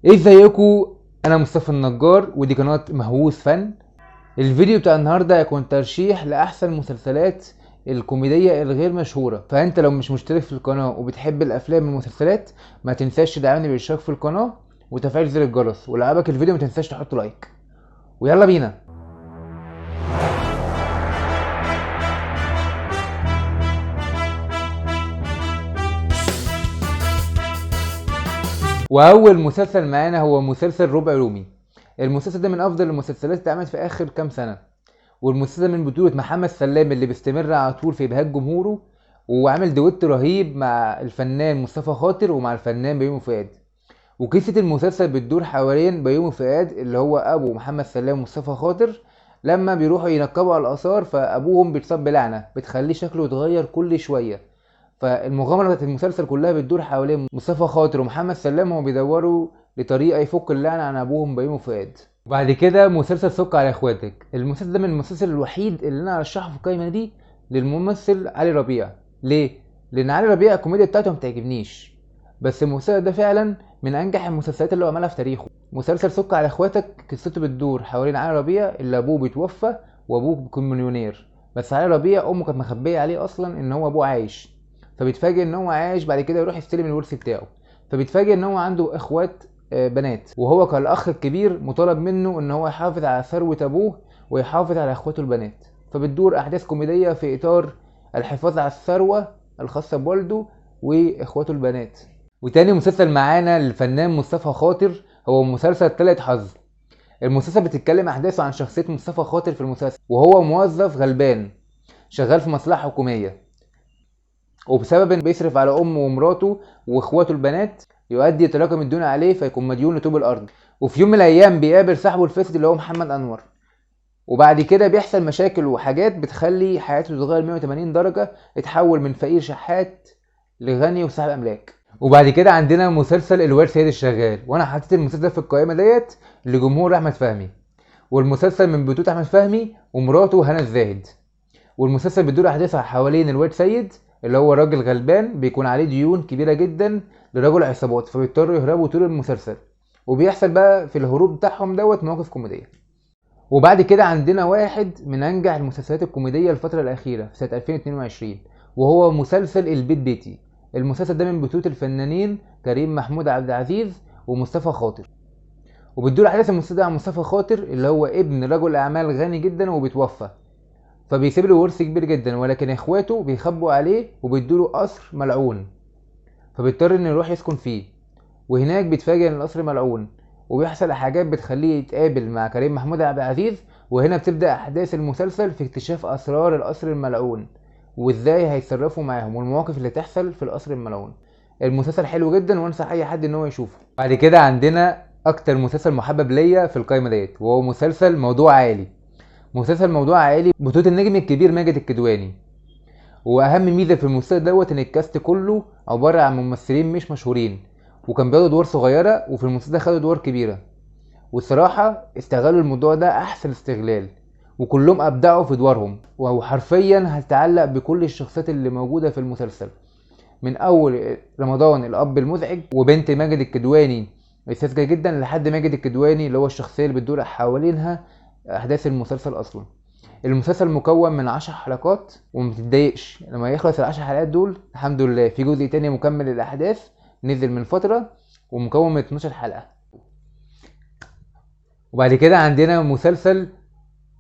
ازيكم؟ انا مصطفى النجار ودي قناة مهووس فن. الفيديو بتاع النهارده هيكون ترشيح لاحسن مسلسلات الكوميدية الغير مشهورة، فانت لو مش مشترك في القناة وبتحب الافلام والمسلسلات ما تنساش تدعمني بالاشتراك في القناة وتفعيل زر الجرس، ولو عجبك الفيديو ما تنساش تحط like، ويلا بينا. واول مسلسل معانا هو مسلسل ربع رومي. المسلسل ده من افضل المسلسلات اللي اتعملت في اخر كام سنة، والمسلسل من بطوله محمد سلام اللي بيستمر على طول في ابهاج جمهوره، وعامل دويت رهيب مع الفنان مصطفى خاطر ومع الفنان بيومي فؤاد. وقصة المسلسل بتدور حوالين بيومي فؤاد اللي هو ابو محمد سلام ومصطفى خاطر، لما بيروحوا ينقبوا على الاثار فابوهم بيتصاب بلعنه بتخليه شكله يتغير كل شوية. فالمغامره بتاعت المسلسل كلها بتدور حوالين مصطفى خاطر ومحمد سلام وهم بيدوروا لطريقه يفك اللعنة عن ابوهم بيومي فؤاد. وبعد كده مسلسل سك على اخواتك. المسلسل ده من المسلسل الوحيد اللي انا ارشحه في القايمة دي للممثل علي ربيع. ليه؟ لان علي ربيع الكوميديا بتاعته ما بتعجبنيش، بس المسلسل ده فعلا من انجح المسلسلات اللي هو عملها في تاريخه. مسلسل سك على اخواتك قصته بتدور حوالين علي ربيع اللي ابوه بيتوفى وابوه بيكون مليونير، بس علي ربيع امه كانت مخبيه عليه اصلا ان هو ابوه عايش، فبيتفاجئ ان هو عايش. بعد كده يروح يستلم الورث بتاعه، فبيتفاجئ ان هو عنده اخوات بنات، وهو كالاخ الكبير مطالب منه ان هو يحافظ على ثروة ابوه ويحافظ على اخواته البنات. فبتدور احداث كوميدية في اطار الحفاظ على الثروة الخاصة بوالده واخواته البنات. وتاني مسلسل معانا للفنان مصطفى خاطر هو مسلسل تلات حظ. المسلسل بتتكلم احداثه عن شخصية مصطفى خاطر في المسلسل، وهو موظف غلبان شغال في مصلحة حكومية، وبسبب ان بيصرف على امه ومراته واخواته البنات يؤدي تراكم الديون عليه فيكون مديون لطوب الارض. وفي يوم من الايام بيقابل صاحبه الفاسد اللي هو محمد انور، وبعد كده بيحصل مشاكل وحاجات بتخلي حياته تتغير 180 درجه، اتحول من فقير شحات لغني وصاحب املاك. وبعد كده عندنا مسلسل الواد سيد الشغال، وانا حطيت المسلسل ده في القائمة ديت لجمهور احمد فهمي. والمسلسل من بطوله احمد فهمي ومراته هنا الزاهد، والمسلسل بيدور احداثه حوالين الواد سيد اللي هو راجل غلبان بيكون عليه ديون كبيرة جدا لرجل عصابات، فبيضطروا يهربوا طول المسلسل، وبيحصل بقى في الهروب بتاعهم دوت مواقف كوميدية. وبعد كده عندنا واحد من انجح المسلسلات الكوميدية الفترة الاخيرة في سنة 2022، وهو مسلسل البيت بيتي. المسلسل ده من بطوله الفنانين كريم محمود عبد العزيز ومصطفى خاطر، وبتدور احداث المسلسل ده عن مصطفى خاطر اللي هو ابن رجل اعمال غني جدا وبيتوفى، فبيسيب له ورث كبير جدا، ولكن اخواته بيخبوا عليه وبيدوا له قصر ملعون، فبيضطر انه يروح يسكن فيه. وهناك بيتفاجئ ان القصر ملعون، وبيحصل حاجات بتخليه يتقابل مع كريم محمود عبد العزيز. وهنا بتبدا احداث المسلسل في اكتشاف اسرار القصر الملعون وازاي هيتصرفوا معاهم والمواقف اللي تحصل في القصر الملعون. المسلسل حلو جدا وانصح اي حد ان هو يشوفه. بعد كده عندنا اكتر مسلسل محبب ليا في القايمة ديت، وهو مسلسل موضوع عائلي. مسلسل موضوع عائلي بطولة النجم الكبير ماجد الكدواني، واهم ميزة في المسلسل دوت ان ال cast كله عبارة عن ممثلين مش مشهورين، وكان بياخدوا ادوار صغيرة، وفي المسلسل ده خدوا ادوار كبيرة، والصراحة استغلوا الموضوع ده احسن استغلال، وكلهم ابدعوا في ادوارهم، وحرفيا هتتعلق بكل الشخصيات اللي موجودة في المسلسل، من اول رمضان الاب المزعج وبنت ماجد الكدواني الساذجه جدا، لحد ماجد الكدواني اللي هو الشخصية اللي بتدور حوالينها احداث المسلسل اصلا. المسلسل مكون من 10 حلقات، وما تتضايقش لما يخلص ال10 حلقات دول، الحمد لله في جزء تاني مكمل للاحداث نزل من فترة ومكون من 12 حلقة. وبعد كده عندنا مسلسل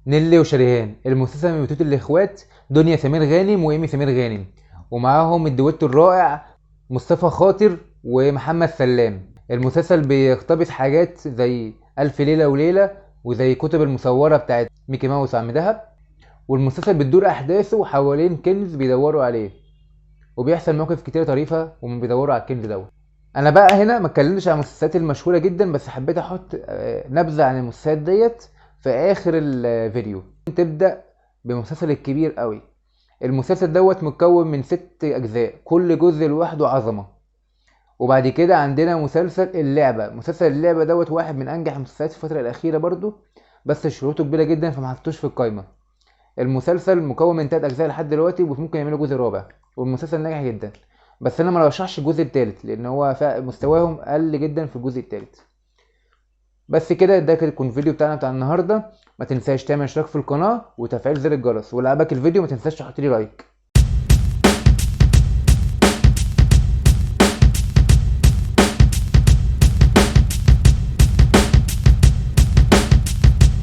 نيلي وشريهان. المسلسل من بطولة الاخوات دنيا سمير غانم وايمي سمير غانم، ومعاهم الدويتو الرائع مصطفى خاطر ومحمد سلام. المسلسل بيقتبس حاجات زي الف ليلة وليلة وزي كتب المصورة بتاعت ميكي ماوس وعم دهب، والمسلسل بتدور احداثه حوالين كنز بيدوروا عليه، وبيحصل مواقف كتير طريفه وهم بيدوروا على الكنز دوت. انا بقى هنا ما اتكلمتش عن المسلسلات المشهورة جدا، بس حبيت احط نبذه عن المسلسلات ديت في اخر الفيديو. تبدا بمسلسل الكبير قوي. المسلسل دوت متكون من 6 اجزاء، كل جزء لوحده عظمه. وبعد كده عندنا مسلسل اللعبة. مسلسل اللعبة دوت واحد من انجح المسلسلات في الفترة الاخيرة برضو، بس شروطه كبيرة جدا فما حطوش في القايمة. المسلسل مكون من 3 اجزاء لحد دلوقتي، وممكن يعملوا جزء رابع، والمسلسل ناجح جدا، بس انا ما رشحش الجزء الثالث لان هو مستواهم قل جدا في الجزء الثالث. بس كده، ده كان يكون الفيديو بتاعنا بتاع النهارده. ما تنساش تعمل اشتراك في القناة وتفعيل زر الجرس، ولو عجبك الفيديو ما تنساش تحط لي like.